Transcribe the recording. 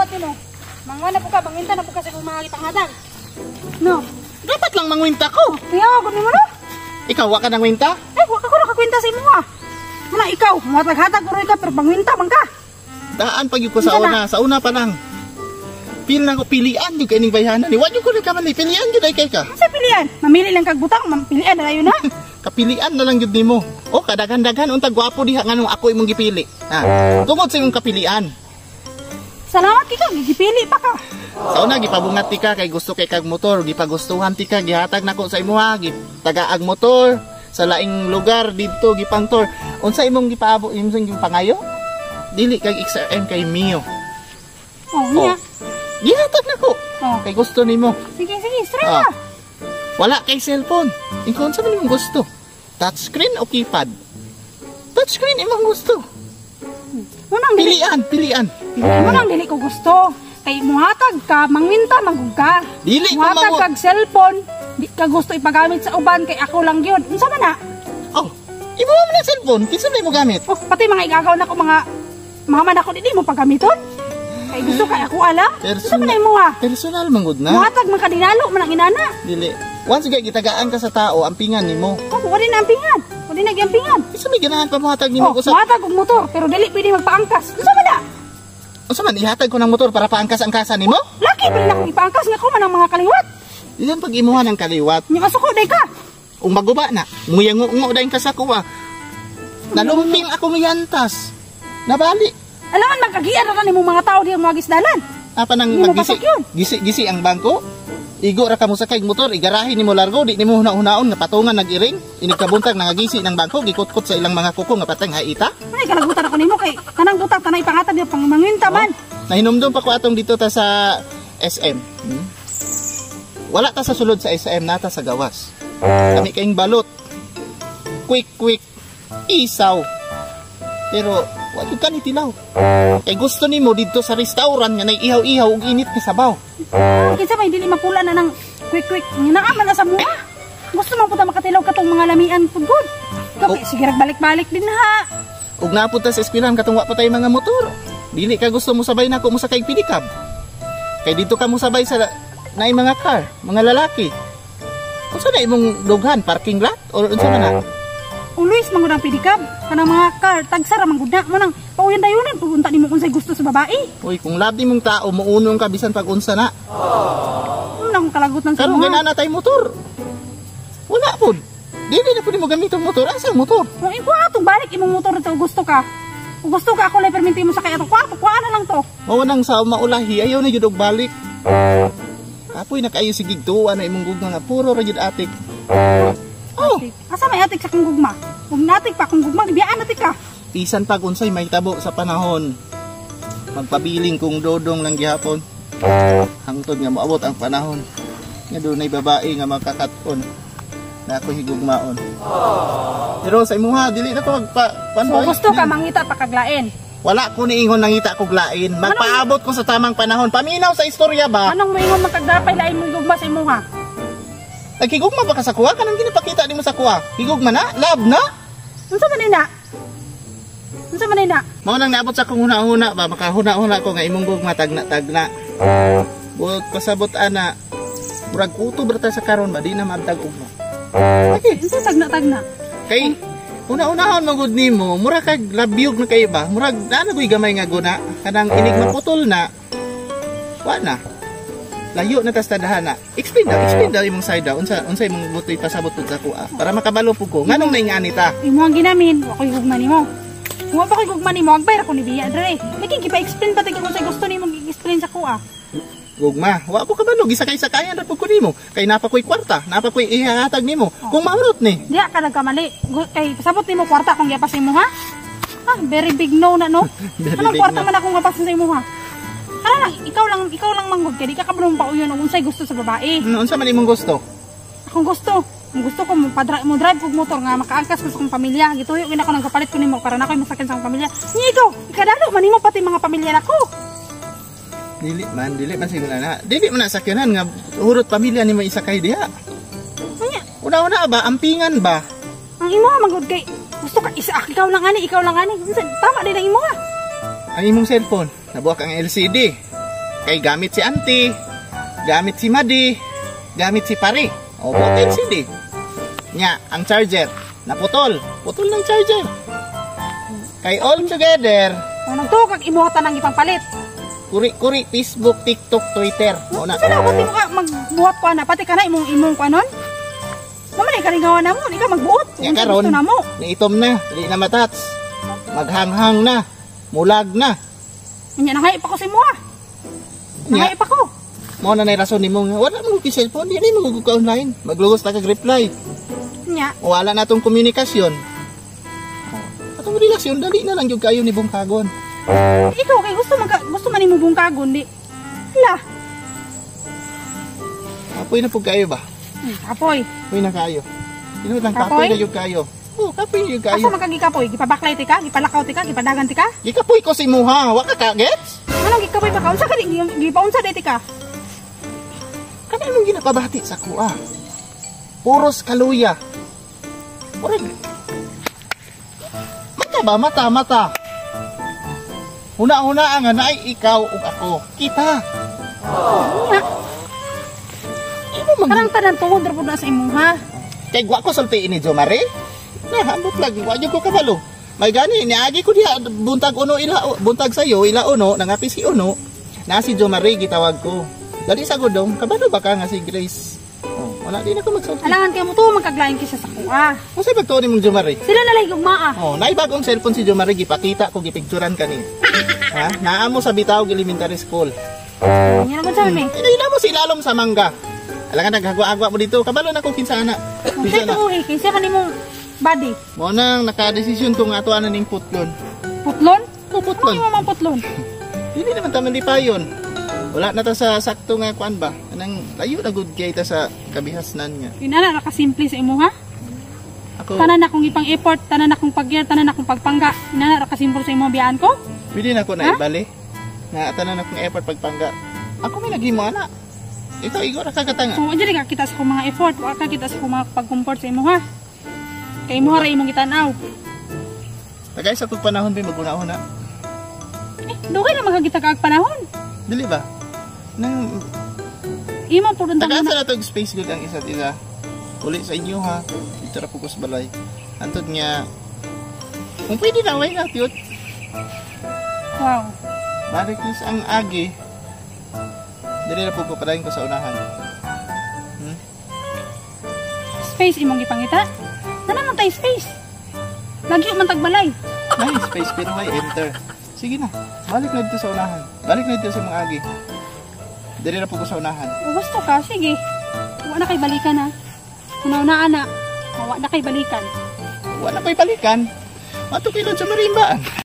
Gibuhat nimo. Mangwa na po ka, mangwinta na po ka sa imong mga gipanghatag. No. Dapat lang mangwinta ko. Kuya, gud nimo no? Ikaw, wa ka nangwinta? Eh, wa ka ko nakakwenta sa imo ah. Muna ikaw, muhatag-hatag ko ka pero mangwinta man ka. Daan pag ko sa Unsa una, sa una pa lang. Pil na ko pilian jud kay ning bayhanan ni. Wa jud ko nagkamali, pilian jud ay kay ka. Unsa pilian? Mamili lang kag butang, pilian na dayon na. Kapilian na lang jud nimo. O kadaghan-daghan unta gwapo diha nganong ako imong gipili. Ha. Tungod sa imong kapilian. Salamat kay ka, gipili pa ka. Sa una gipabungat ti ka kay gusto kay kag motor, gipagustuhan ti ka, gihatag nako sa imuha, gitagaag motor sa laing lugar didto gipangtor. Unsa imong gipaabo imong gipangayo? Dili kag XRM kay Mio. Oh, niya. Gihatag nako. Oh. Kay gusto nimo. Sige, sige, straight Ah. ka. Wala kay cellphone. Ikaw unsa man imong gusto? Touchscreen o keypad? Touchscreen imong gusto. Munang dili, Pilian, pilian. munang dili ko gusto. Kay muhatag ka, mangwinta magug ka. Dili ko Muhatag mangu- kag cellphone, di ka gusto ipagamit sa uban kay ako lang gyud. Unsa man na? Oh, imo man ang cellphone, kinsa man mo gamit? Oh, pati mga igagaw nako mga mama nako di mo pagamiton. Kay gusto kay ako alam. Unsa man na imo ha? Personal man gud na. Muhatag man ka dinalo man ang inana. Dili. Once gay gitagaan ka sa tao, ang pingan nimo. Oh, wala na ampingan. Wala na giampingan. Kinsa may ganahan pa mohatag nimo Oh, usap? muhatag og motor pero dili pwede magpaangkas. Unsa man na? Unsa man ihatag ko ng motor para paangkas-angkasan nimo? Laki pa rin akong ipaangkas nga ko man ang mga kaliwat. Ilan pag imuha ng kaliwat, Nya masuko day ka. ug maguba na, muyango-ngo dayon ka sa kuwa. Nalumping akong yantas. Nabali. Alangan magkagian ra nimo mga tao diyang mga gisdalan. Apa nang Hindi mo maggisi, pasok yun. gisi gisi ang bangko? Igo ra ka mo sakay motor, igarahe nimo largo, di nimo huna-hunaon nga patungan nag-iring, inig kabuntag nangagisi ng bangko, gikutkot sa ilang mga kuko nga pateng haita. Ay kalagutan ako nimo kay kanang butang tanay pangatag diya pang mangwinta man. Nahinumdum pa ko atong dito ta sa SM. Wala ta sa sulod sa SM, nata sa gawas. Kami kayong balot. Quick, quick. Isaw. Pero, wa jud ka ni tilaw. Kay gusto nimo didto sa restaurant nga nay ihaw-ihaw ug init nga sabaw. Kinsa may dili mapula na ng quick quick naa man na sa mua. Gusto man punta makatilaw katong mga lamian pud gud. Oh. Kay sige rag balik-balik din ha. Ug napunta sa eskwelahan katong wa pa tay mga motor. Dili ka gusto mo sabay nako mo sakay pedicab. Kay dito ka mo sabay sa naay mga car, mga lalaki. Unsa na imong dughan, parking lot or unsa man na? Always man gud ang pedicab kanang mga car tagsa ra man gud na mo nang pauyan dayunan pupunta nimo unsay gusto sa babae. Uy, kung love nimong tao, muunong ka bisan pag unsa na. Ano na akong kalagutan sa Karon mga. ganana tay motor. Wala pud. Dili na pud nimo gamiton motor. Asa ang motor? Kung ikuha atong balik imong motor dito gusto ka. Kung gusto ka ako lay perminti mo sakay ato. Kuha kuha na lang to. Mao nang sa maulahi ayaw na jud og balik. Kapoy na kaayo sige tuwa na imong gugma nga puro ra jud atik. Oh, Asa may atik sa kong gugma? Kung natik pa kung gugma gibiyaan natik ka. Bisan pag unsay mahitabo sa panahon. Magpabiling kung dodong lang gihapon. Hangtod nga moabot ang panahon nga dunay babae nga makakaton na ako higugmaon. Pero sa imuha dili na ko magpa Kung gusto ka mangita pa kaglain. Wala ko niingon nangita kog lain. Magpaabot ko sa tamang panahon. Paminaw sa istorya ba? Anong moingon magkagdapay lain mong gugma sa imuha? Naghigugma ba ka sa kuha? Kanang ginapakita nimo sa kuha? Higugma na? Love na? Unsa man ina? Unsa man ina? Mao nang naabot sa akong huna-huna ba? Makahuna-huna ko nga imong gugma tagna-tagna. But pasabot ana, murag kutob ra ta sa karon ba di na maabtag ugma. Okay. Unsa tagna-tagna? Kay una-unahon man gud nimo, mura kag labyog na kay ba? Murag naa na ko'y gamay nga guna kanang inig maputol na. Wa na. Layo na tas tadhana. Explain daw imong side daw. Unsa unsa imong butoy pasabot pud sa kuha para makabalo pud ko. Nganong naingani ta? Imo ang ginamin, wa ko'y gugma nimo. Kung wa pa ko'y gugma nimo, agbay ra ko ni biya dre. Lagi gipa-explain pa kung unsay gusto nimo gi-explain sa kuha. Gugma, wa ko kabalo gisakay-sakayan ra pud ko nimo. Kay napa ko'y kwarta, napa ko'y ihatag nimo. Kung mahurot ni. Diya ka nagkamali. Kay pasabot nimo kwarta kung giapas nimo ha? Ah, very big no na no. Very Anong big kwarta no. man akong gapas sa imo ha? Ano lang, ikaw lang manggod kay di ka kabalo pauyon og unsay gusto sa babae. Ano, unsa man imong gusto? Akong gusto, ang gusto ko mo padra mo drive kog motor nga makaangkas ko sa akong pamilya. Gituyo gid ako nang kapalit ko nimo para na ako'y masakyan sa akong pamilya. Ni ikaw, ikadalo man nimo pati mga pamilya nako. Dili man siguro na. Dili man na sakyanan nga hurot pamilya nimo isakay diha. Unya, Una-una ba ampingan ba? ang imo manggod kay gusto ka isa ikaw lang ani, ikaw lang ani. Unsa tama din ang imo ha? Ang imong cellphone, nabuak ang LCD. Kay gamit si auntie, gamit si madi, gamit si pare. O, buot LCD. Nya, ang charger, naputol. Putol ng charger. Kay all together, O nagtuo kag imuha tanang ipangpalit. Kuri-kuri, Facebook, TikTok, Twitter. Mao na. Sa na ko ka magbuhat ko ana, pati kana imong imong kuanon. Mama na kalingawan na mo, di ka magbuot. Nya Unsa karon, gusto na mo. niitom na, dili na matats. Maghanghang na, mulag na. Nya nangay pa ko sa imuha. Nya, Nangay pa ko. mao na nay rason nimo nga wala mo kay cellphone, di na mo ka online. Maglugos ta kag reply. Nya, Wala na tong komunikasyon. Oh, atong relasyon dali na lang gyud kayo ni bungkagon. Ikaw kay gusto man gusto man nimo bungkagon di. Hala. Kapoy na pud kayo ba? Kapoy. Kapoy na kayo. Tinuod lang Kapoy? kapoy na gyud kayo. Oh, kapoy na gyud kayo. Asa man ka gikapoy? Gipabaklay ti ka, gipalakaw ti ka, gipadagan ti ka? Gikapoy ko si imuha, wa ka ka gets? Anong gikapoy pa ka? Unsa ka di gipaunsa di ti ka? Kana imong ginapabati sa kuha. Puros kaluya. Murag. Mata ba? Mata, mata. Huna-huna nga naay ikaw ug ako. Kita. Nya, Imo man. karang tanan tuod ra pud na sa imuha. Kay wa ko sulti ni Jomare. Na ambot lang wa jud ko kabalo. May gani niagi ko diha buntag uno ila buntag sayo ila uno nangapi si uno. Na si Jomare gitawag ko. Dali sa gudong kabalo ba ka nga si Grace? Oh, wala di na ko magsulti. Alangan kay mo tuo magkaglain kaysa sa kuha. Unsay pagtuon nimong Jomare? Sila na lang gugmaa. Oh, naibagong cellphone si Jomare gipakita ko gipicturan kani. Ha? Naa mo sa Bitaog Elementary School. Nya na kun sabi mi. Inaila mo si ilalom sa mangga. Alangan naghagwa-agwa mo dito. Kabalo na ko kinsa ana. Unsay Kinsa na. tuohi kay siya man imong body. Mo nang nakadesisyon ko nga ato ana ning putlon. Putlon? Ko Ano putlon. imo mang putlon? Dili naman ta lipayon. Wala na ta sa sakto nga kuan ba. Anang layo na gud kay ta sa kabihasnan nga. Inana ra ka simple sa imuha. Ako Tanan akong ipang effort, tanan akong pag-gear, tanan akong pagpangga. Inana ra ka simple sa imong biyaan ko. pwede na ko na Ha? ibali. Nga tanan akong effort pagpangga. Ako may naghimo ana. Ikaw igo ra kagatanga. So, dili ka kita sa akong mga effort, wa ka kita sa akong mga pag-comfort sa imuha. Kay imuha ra imong gitanaw. Tagay sa kog panahon bi maguna-una. Eh, dugay na magkagita panahon. Dili ba? Nang Imo pud untang tagaan una. sa natog space gud ang isa't isa. Uli sa inyo ha. Dito ra ko sa balay. Antod nga kung pwede na why not yun. Wow. Balik ni sa ang agi. Dili ra po ko padayon ko sa unahan. Space imong gipangita. Nana man tay space. Lagyo man tagbalay. Nice space pero why enter. Sige na. Balik na dito sa unahan. Balik na dito sa mga agi. Dili ra po ko sa unahan. Kung gusto ka, sige. Wa na kay balikan ha. Una-una na. Wa na kay balikan. Wala pa'y balikan. Mato kay sa marimbaan.